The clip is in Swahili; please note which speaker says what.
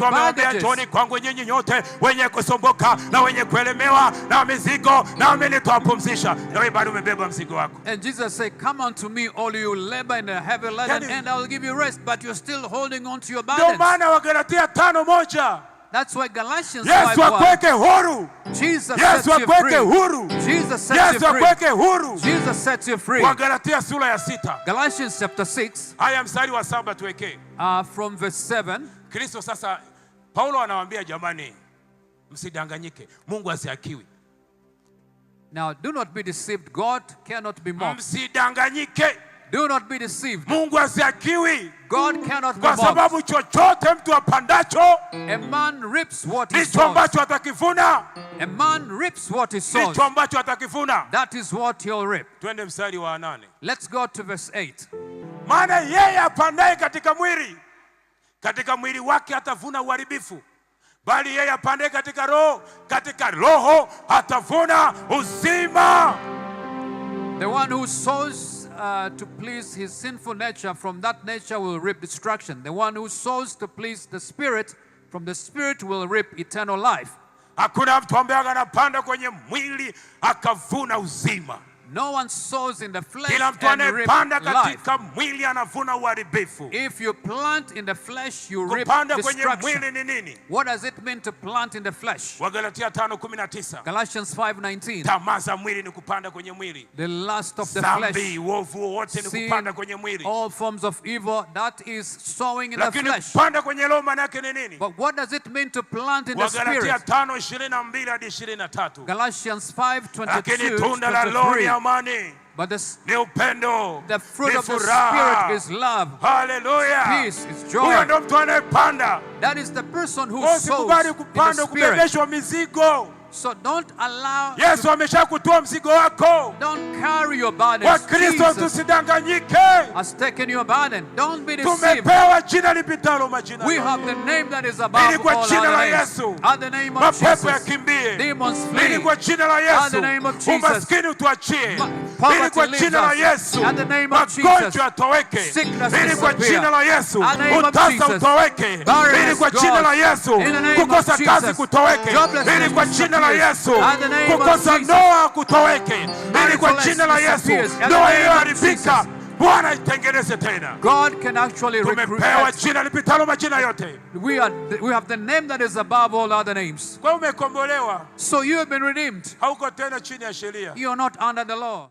Speaker 1: Yesu amewaambia,
Speaker 2: baggages.
Speaker 1: "Njooni kwangu nyinyi nyote wenye kusumbuka na wenye kuelemewa na mizigo, nami nitawapumzisha." Na wewe bado umebeba mzigo wako.
Speaker 2: And Jesus said, "Come unto me, all you labor and are heavy laden,
Speaker 1: Yani-
Speaker 2: and I will give you rest." But you're still holding on to your
Speaker 1: Ndio
Speaker 2: burdens.
Speaker 1: Maana Wagalatia 5:1,
Speaker 2: That's why Galatians
Speaker 1: Yesu
Speaker 2: 5:1,
Speaker 1: akuweke huru.
Speaker 2: Jesus
Speaker 1: Yesu
Speaker 2: sets you
Speaker 1: akuweke
Speaker 2: free.
Speaker 1: huru.
Speaker 2: Jesus sets
Speaker 1: Yesu
Speaker 2: you free.
Speaker 1: akuweke huru.
Speaker 2: Jesus sets you free.
Speaker 1: Wagalatia sura ya 6
Speaker 2: Galatians chapter 6,
Speaker 1: haya mstari wa 7 tuwekee.
Speaker 2: From verse 7.
Speaker 1: Kristo sasa, Paulo anawaambia, "Jamani, msidanganyike, Mungu hadhihakiwi."
Speaker 2: Now, do not be deceived. God cannot be mocked.
Speaker 1: Msidanganyike,
Speaker 2: Do not be deceived.
Speaker 1: Mungu hadhihakiwi,
Speaker 2: God cannot be
Speaker 1: kwa
Speaker 2: mocked.
Speaker 1: Sababu chochote mtu apandacho
Speaker 2: A man reaps what he
Speaker 1: ndicho
Speaker 2: sows.
Speaker 1: Ambacho atakivuna,
Speaker 2: A man reaps what he sows.
Speaker 1: Ndicho ambacho atakivuna.
Speaker 2: That is what he'll reap.
Speaker 1: Twende mstari wa 8.
Speaker 2: Let's go to verse 8.
Speaker 1: Maana yeye apandaye katika mwili, katika mwili wake atavuna uharibifu, bali yeye apandaye katika roho atavuna uzima.
Speaker 2: The one who sows to please his sinful nature, from that nature will reap destruction. The one who sows to please the Spirit, from the Spirit will reap eternal life.
Speaker 1: Hakuna mtu ambaye anapanda kwenye mwili akavuna uzima.
Speaker 2: No one sows in the flesh
Speaker 1: Kila mtu
Speaker 2: and reap
Speaker 1: anayepanda
Speaker 2: life.
Speaker 1: Katika mwili anavuna uharibifu.
Speaker 2: If you plant in the flesh, you reap
Speaker 1: Kupanda kwenye
Speaker 2: destruction.
Speaker 1: Mwili ni nini?
Speaker 2: What does it mean to plant in the flesh?
Speaker 1: Wagalatia 5:19.
Speaker 2: Galatians 5:19.
Speaker 1: Tamaa za mwili ni kupanda kwenye mwili.
Speaker 2: The lust of the
Speaker 1: Dhambi,
Speaker 2: flesh.
Speaker 1: uovu wowote ni
Speaker 2: Sin,
Speaker 1: kupanda kwenye mwili.
Speaker 2: all forms of evil, that is sowing in the
Speaker 1: Lakini
Speaker 2: flesh.
Speaker 1: kupanda kwenye roho maana yake ni nini?
Speaker 2: But what does it mean to plant in the
Speaker 1: Wagalatia
Speaker 2: Spirit?
Speaker 1: 5:22 hadi 23.
Speaker 2: Galatians 5:22
Speaker 1: Lakini
Speaker 2: to
Speaker 1: tunda la Roho ni
Speaker 2: 23.
Speaker 1: Amani,
Speaker 2: But
Speaker 1: ni upendo,
Speaker 2: the fruit
Speaker 1: ni
Speaker 2: of the
Speaker 1: furaha.
Speaker 2: Spirit is love,
Speaker 1: Haleluya!
Speaker 2: peace, it's joy.
Speaker 1: Huyo ndo mtu anayepanda.
Speaker 2: That is the person who sows
Speaker 1: Usikubali
Speaker 2: in the
Speaker 1: kupanda
Speaker 2: Spirit.
Speaker 1: kubebeshwa mizigo.
Speaker 2: So don't allow,
Speaker 1: Yesu ameshakutoa mzigo wako.
Speaker 2: Don't carry your burdens.
Speaker 1: Wakristo,
Speaker 2: Jesus
Speaker 1: tusidanganyike.
Speaker 2: Has taken your burden. Don't be deceived.
Speaker 1: Tumepewa jina lipitalo majina
Speaker 2: We
Speaker 1: yote.
Speaker 2: have the name that is above
Speaker 1: Ili kwa
Speaker 2: all
Speaker 1: jina
Speaker 2: other
Speaker 1: la
Speaker 2: names.
Speaker 1: Yesu
Speaker 2: At the name of
Speaker 1: mapepo
Speaker 2: Jesus,
Speaker 1: yakimbie.
Speaker 2: demons flee.
Speaker 1: Ili kwa jina la
Speaker 2: At
Speaker 1: Yesu
Speaker 2: the name of Jesus,
Speaker 1: umaskini utuachie.
Speaker 2: Poverty
Speaker 1: Ili kwa
Speaker 2: leaves
Speaker 1: jina la
Speaker 2: us.
Speaker 1: Yesu
Speaker 2: At the name of Jesus,
Speaker 1: magonjwa yatoweke.
Speaker 2: Sickness
Speaker 1: Ili kwa
Speaker 2: disappear.
Speaker 1: Jina la Yesu
Speaker 2: At the name of
Speaker 1: utasa
Speaker 2: Jesus,
Speaker 1: utoweke.
Speaker 2: barrenness
Speaker 1: Ili kwa jina la
Speaker 2: goes.
Speaker 1: Yesu
Speaker 2: In the name of
Speaker 1: kukosa kazi
Speaker 2: Jesus,
Speaker 1: kutoweke.
Speaker 2: Joblessness
Speaker 1: Ili kwa jina la
Speaker 2: disappears.
Speaker 1: Yesu
Speaker 2: At the name of
Speaker 1: kukosa
Speaker 2: Jesus,
Speaker 1: ndoa kutoweke. Ili kwa
Speaker 2: marital
Speaker 1: jina la Yesu
Speaker 2: disappears. At the
Speaker 1: ndoa
Speaker 2: name of
Speaker 1: iliyoharibika
Speaker 2: Jesus,
Speaker 1: Bwana itengeneze tena.
Speaker 2: God can actually
Speaker 1: Tumepewa
Speaker 2: recreate.
Speaker 1: Jina lipitalo majina yote.
Speaker 2: We have the name that is above all other names.
Speaker 1: Kwa hiyo umekombolewa,
Speaker 2: So you have been redeemed.
Speaker 1: Hauko tena chini ya sheria.
Speaker 2: You are not under the law.